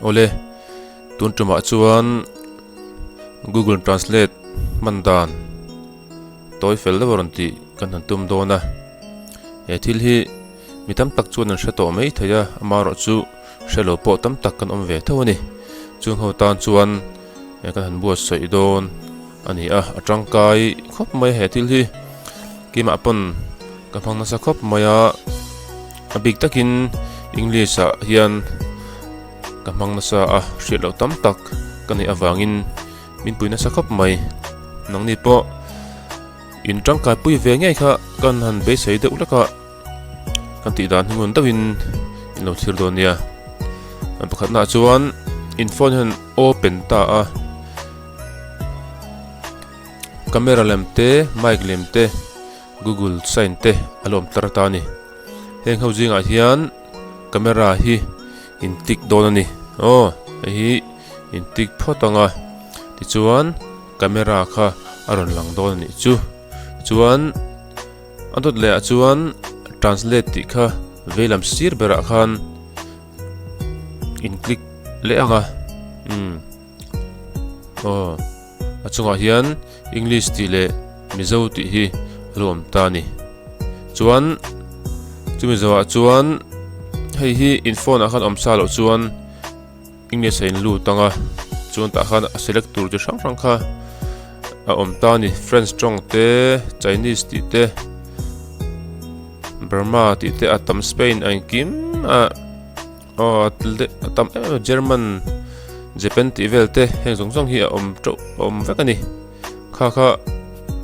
Awle, tun tumah chuan Google Translate hman dan tawi fel deuh a rawn tih kan han tum dawn a. He thil hi mi tam tak chuan an hre tawh mai thei a, amaherawhchu hre lo pawh tam tak kan awm ve tho a ni. Chung ho tan chuan kan han buatsaih dawn a ni a, a tangkai khawp mai a he thil hi. Keimah pawn ka hmang nasa khawp mai a, a bik takin English ah hian ka hmang nasa a, hriat loh tam tak ka neih avangin min pui nasa khawp mai. Nangni pawh in tangkai pui ve ngei kha kan han beisei deuh hlek a, kan tih dan hi ngun deuhin in lo thlir dawn nia. Pakhatnaah chuan in phone hian open ta a. Camera lem te, mic lem te, google sign te a lo awm tlar ta a ni. Heng ho zingah hian camera hi in tick dawn a ni. Aw hei hi in tick phawt ang a tichuan camera kha a rawn lang dawn a nih chu. Chuan a dawt leh ah chuan translate tih kha veilam sir berah khan in click leh ang a umm aw. A chungah hian English tih leh Mizo tih hi a lo awm ta a ni. Chuan chumi zawhah chuan hei hi in phone ah khan awm sa loh chuan English a in lut ang a, chuan tah khan a select tur chi hrang hrang kha a awm ta a ni. French tawng te, Chinese tih te, Burma tih te a tam Spain a engkim a. Aw a tel deuh a tam em em German Japan tih vel te heng zawng zawng hi a awm teuh a awm vek a ni kha kha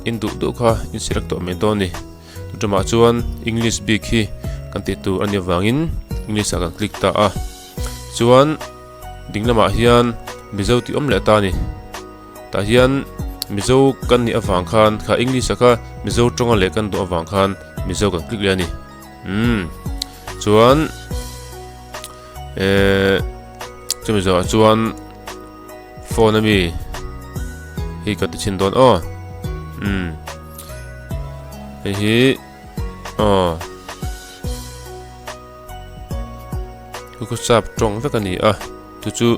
in duh duh kha in select tawh mai dawn a ni tumah chuan English bik hi kan tih tur a nih avangin English ah kan click ta a chuan ding lamah hian Mizo tih awm leh ta a ni tah hian Mizo kan nih avang khan kha English ah kha Mizo tawnga leh kan duh avang khan Mizo kan click leh a ni. Umm chuan ehh chumi zawhah chuan phone ami hi ka ti chhin dawn aw umm hei hi aw khu sap tawng vek a ni a chu chu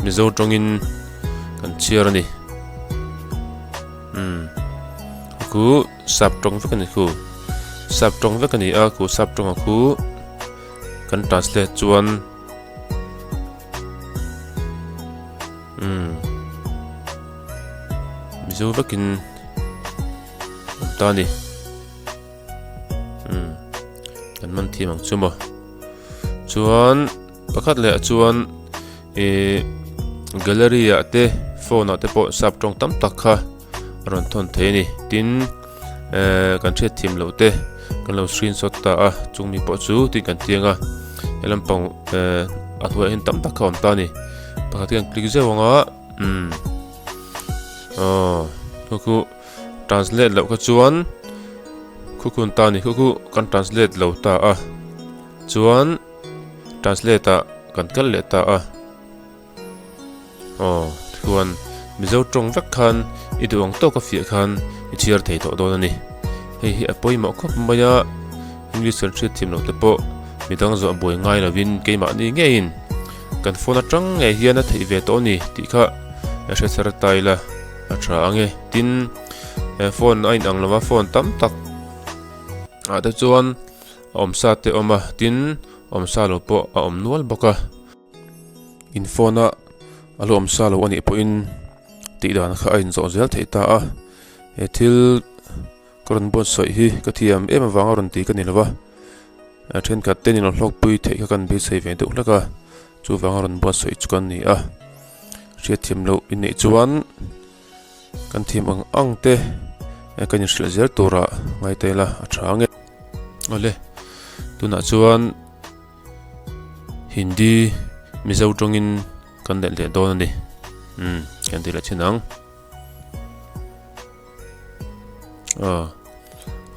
mizo tawngin kan chhiar a ni umm khu. Sap tawng vek a ni khu. Sap tawng vek a ni a, khu sap tawnga khu kan translate chuan umm Mizo vekin awm ta a ni. Umm kan man thiam ang chu maw. Chuan pakhat leh ah chuan ih gallery ah te phone ah te pawh sap tawng tam tak kha. a rawn thawn thei a ni tin ehh kan hriat thiam loh te kan lo screenshot ta a chung mi pawh chu tih kan tiang a he lampang ehh a hnuaiah hian tam tak kha a awm ta a ni pakhat hian click zeuh ang a umm aw khu khu translate loh kha chuan khu khu an ta a ni khu khu kan translate lo ta a chuan translate ah kan kal leh ta a. Aw, tichuan Mizo tawng vek khan i duh ang tawka fiah khan i chhiar thei tawh dawn a ni. Hei hi a pawimawh khawp mai a, English kan hriat thiam loh te pawh midang zawh buai ngai lovin keimahni ngeiin kan phone atang ngei hian a theih ve tawh a ni tih kha a hre thar ta ila a tha ang e. Tin, phone a inang lova phone tam tak ah te chuan a awmsa te a awm a, tin awmsa lo pawh a awm nual bawk a. In phone a a lo awm sa lo anih pawhin tih dan kha a inzawh zel theih ta a he thil ka rawn buatsaih hi ka thiam em avanga rawn ti ka ni lo va a thenkhat te nen hlawkpui theih kha kan beisei ve deuh hlek a chuvanga rawn buatsaih chu kan ni a hriatthiam loh inneih chuan kan thiam ang ang te kan inhrilh zel turah ngai ta ila a tha ang e awle tunah chuan. Hindi Mizo tawngin kan let leh dawn a ni umm kan ti leh thin ang aw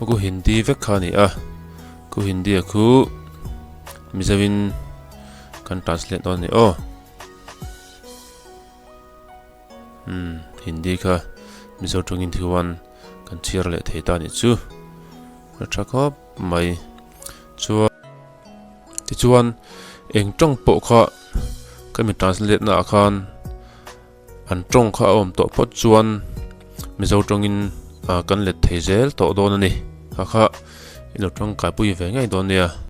khu Hindi vek kha a ni a khu Hindi a khu Mizo in kan translate dawn a ni aw umm Hindi kha Mizo tawngin thiwan kan chhiar leh thei ta a nih chu a tha khawp mai. Chuan tichuan eng tawng pawh kha Ka mi translate na ah khan an tawng kha a awm tawh phawt chuan Mizo tawngin kan let thei zel tawh dawn a ni. Kha kha i lo tangkaipui ve ngei dawn nia.